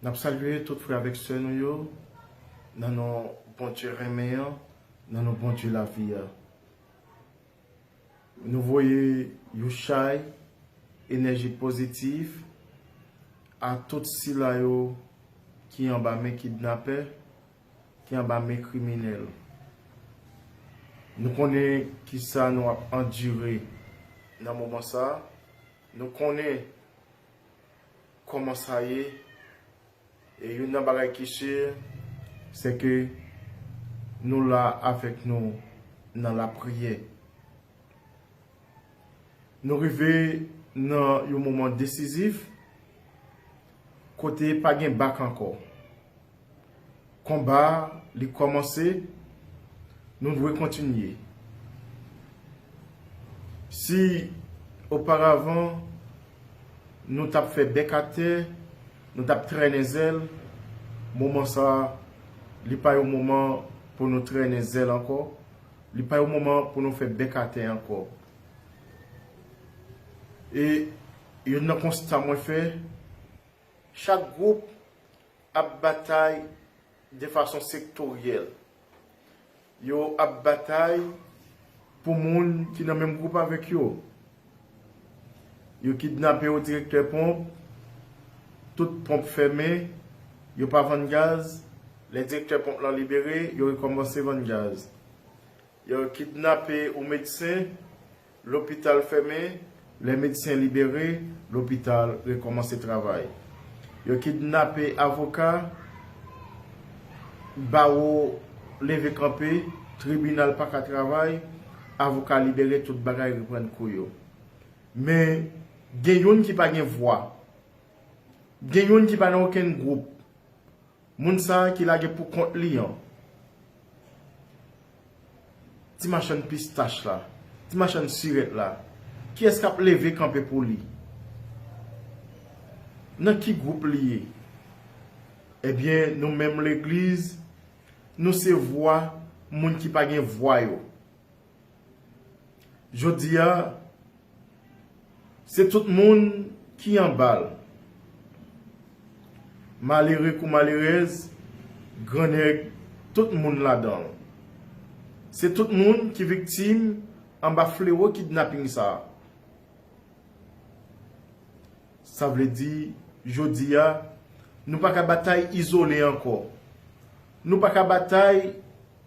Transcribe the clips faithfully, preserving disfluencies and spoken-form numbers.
N ap salye tout frè avèk sè nou yo, nan non Bondye renmen an, nan non Bondye lavi a. Nou voye yon chay enèji pozitif a tout sila yo ki anba men kidnapè, ki anba men kriminèl. Nou konnen kisa nou ap andire nan moman sa a. Nou konnen kòman sa ye. E youn nan bagay ki si, se ke nou la avèk nou nan lapriyè. Nou rive nan yon moman desizif kote pa gen bak ankò. Konba a, li kòmanse, nou dwe kontinye. Si oparavan nou t ap fè bèk atè, nou t ap trennen zèl, moman sa a, li pa yon moman pou nou trennen zèl ankò, li pa yon moman pou nou fè bèk atè ankò. E youn nan konsta mwen fè, chak gwoup ap batay de fason sektoryèl. Yo ap batay pou moun ki nan menm gwoup avèk yo. Yo kidnape yon direktè ponp, tout ponp fèmen, yo pa vann gaz. Lè direktè ponp lan libere, yo rekòmanse vann gaz. Yo kidnape yon medsen, lopital fèmen, lè medsen libere, lopital rekòmanse travay. Yo kidnape avoka, bawo leve kanpe, tribinal pa ka travay, avoka libere, tout bagay reprann kou yo. Men, gen youn ki pa gen vwa. Gen youn ki pa nan okenn gwoup. Moun sa a ki lage pou kont li an. Ti machann pistach la, ti machann sirèt la, kiyès k ap leve kanpe pou li? Nan ki gwoup li ye? Ebyen, nou menm legliz, nou se vwa moun ki pa gen vwa yo. Jodi a, se tout moun ki anba l. Malere kou malerèz, grannèg, tout moun ladan l. Se tout moun ki viktim anba flewo kidnaping sa a. Sa vle di, jodi a, nou pa ka batay izole ankò. Nou pa ka batay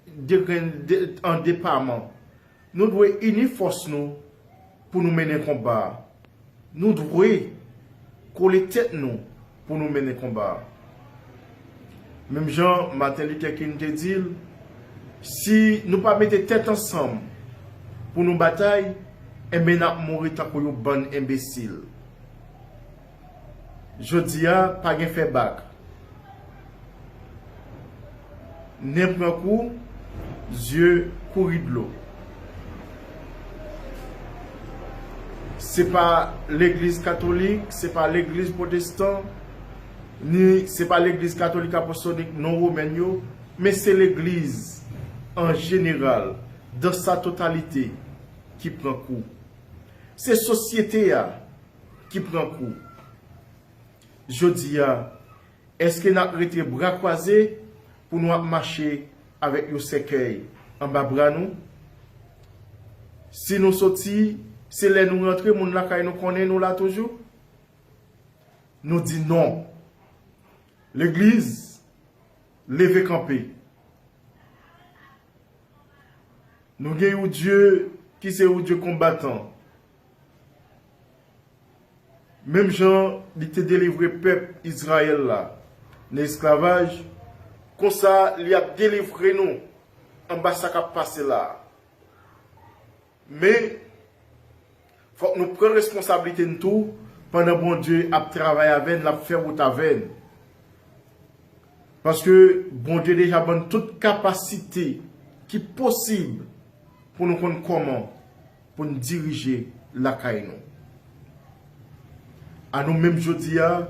degrenn-, de-, an depaman. Nou dwe ini fòs nou pou nou mennen konba a. Nou dwe kole tèt nou pou nou mennen konba a. Menm jan Martin Luther King te di l, si nou pa mete tèt ansanm pou nou batay, enben n ap mouri tankou yon bann enbesil. Jodi a, pa gen fè bak. Nen pran kou, zye kouri dlo. Se pa legliz katolik, se pa legliz pwotestan, ni se pa legliz katolik apostolik non womèn yo, men se legliz an jeneral, dan sa totalite, ki pran kou. Se sosyete a ki pran kou. Jodi a, èske n ap rete bra kwaze pou nou ap mache avèk yon sèkèy anba bra nou? Si nou soti, se lè nou rantre, moun lakay nou konnen nou la toujou? Nou di non. Legliz, leve kanpe. Nou gen yon Dye ki se yon Dye konbatan. Menm jan li te delivre pèp Izrayèl la nan esklavaj, konsa li ap delivre nou anba sa k ap pase la a. Men, fòk nou pran responsablite n tou, pandan Bondye ap travay avè n, l ap fè wout avè n. Paske Bondye deja ban n tout kapasite ki posib pou nou konn kòman pou n dirije lakay nou. A nou menm jodi a,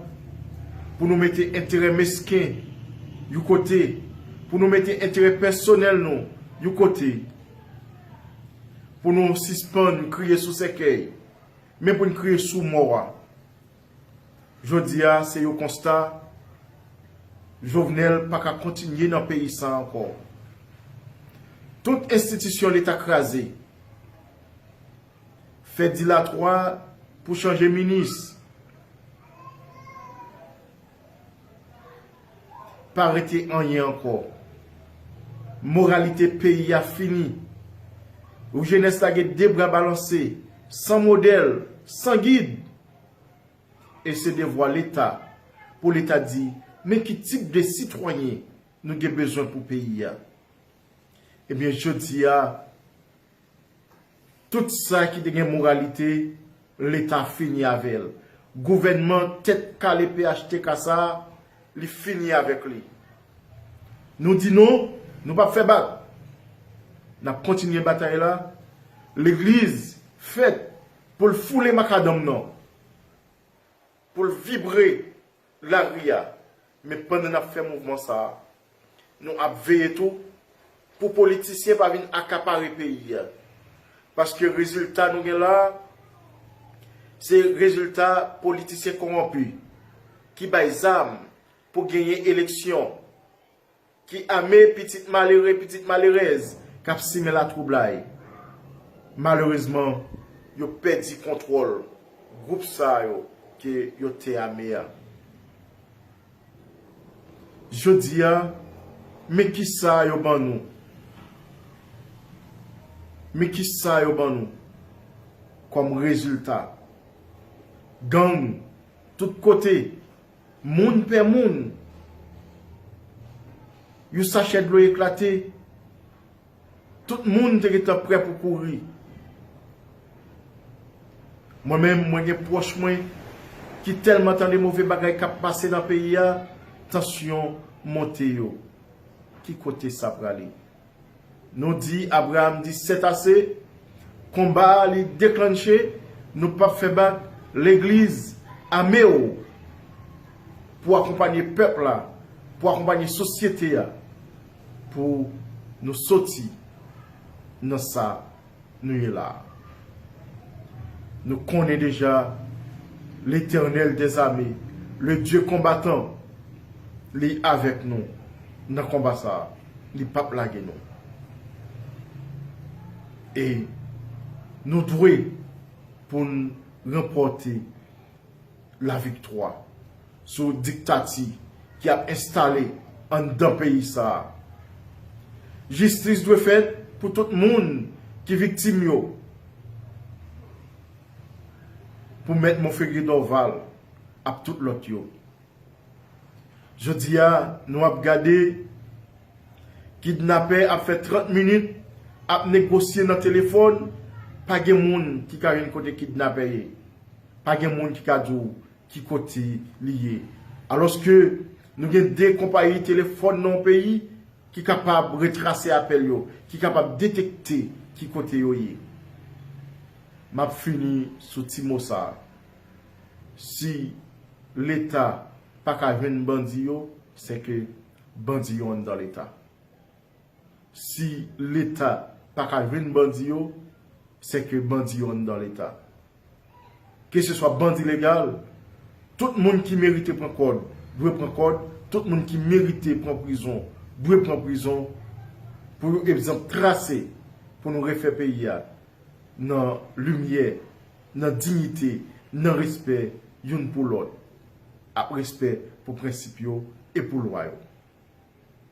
pou nou mete enterè mesken yon kote, pou nou mete enterè pèsonèl nou yon kote, pou nou sispann kriye sou sèkèy, men pou n kriye sou mò a. Jodi a, se yon konsta, Jovenel pa ka kontinye nan peyi sa ankò. Tout enstitisyon Leta kraze. Fè dilatwa pou chanje minis. Pa rete anyen ankò. Moralite peyi a fini. Ou jenès la gen de bra balanse, san modèl, san gid. E se devwa Leta pou Leta di, men ki tip de sitwayen nou gen bezwen pou peyi a. Ebyen, jodi a, tout sa ki te gen moralite, Leta fini avè l. Gouvènman tèt kale P H T K sa a, li fini avèk li. Nou di non, nou p ap fè bak. N ap kontinye batay la. Legliz fèt pou l foule makadanm nan, pou l vibre lari a. Men pandan n ap fè mouvman sa a, nou ap veye tou pou politisyen pa vin akapare peyi a. Paske rezilta nou gen la, se rezilta politisyen kowonpi ki bay zam pou genyen eleksyon, ki ame pitit malere, pitit malerèz k ap simen latwoublay. Malerezman, yo pèdi kontwòl gwoup sa yo ke yo te ame a. Jodi a, men kisa yo ban nou? Men kisa yo ban nou kòm rezilta? Gang, tout kote, moun pè moun. Yon sachè dlo eklate, tout moun te gentan prè pou kouri. Mwen menm, mwen gen pwòch mwen ki tèlman tande move bagay k ap pase nan peyi a, tansyon monte yo. Ki kote sa prale? Nou di, Abraram di, c'est assez, konba a li deklanche, nou p ap fè bak, legliz, ame w pou akonpanye pèp la, pou akonpanye sosyete a, pou nou soti nan sa nou ye la a. Nou konnen deja, Letènèl dèzame, le Dye konbatan, li avèk nou nan konba sa a. Li p ap lage nou. E nou dwe pou n ranpòte laviktwa sou diktati ki ap enstale anndan peyi sa a. Jistis dwe fèt pou tout moun ki viktim yo, pou Mèt Monferrier Dorval ak tout lòt yo. Jodi a, nou ap gade kidnapè ap fè trant minit ap negosye nan telefòn, pa gen moun ki ka jwenn kote kidnapè ye. Pa gen moun ki ka di w ki kote li ye. Alòske nou gen de konpayi telefòn nan yon peyi ki kapab retrase apèl yo, ki kapab detekte ki kote yo ye. M ap fini sou ti mo sa a. Si Leta pa ka jwenn bandi yo, se ke bandi yo anndan Leta. Si Leta pa ka jwenn bandi yo, se ke bandi yo anndan Leta. Keseswa bandi legal, tout moun ki merite pran kòd, dwe pran kòd, tout moun ki merite pran prizon, dwe pran prizon, pou yon egzanp trase, pou nou refè peyi a nan limyè, nan diyite, nan respè youn pou lòt, ak respè pou prensip yo e pou lwa yo.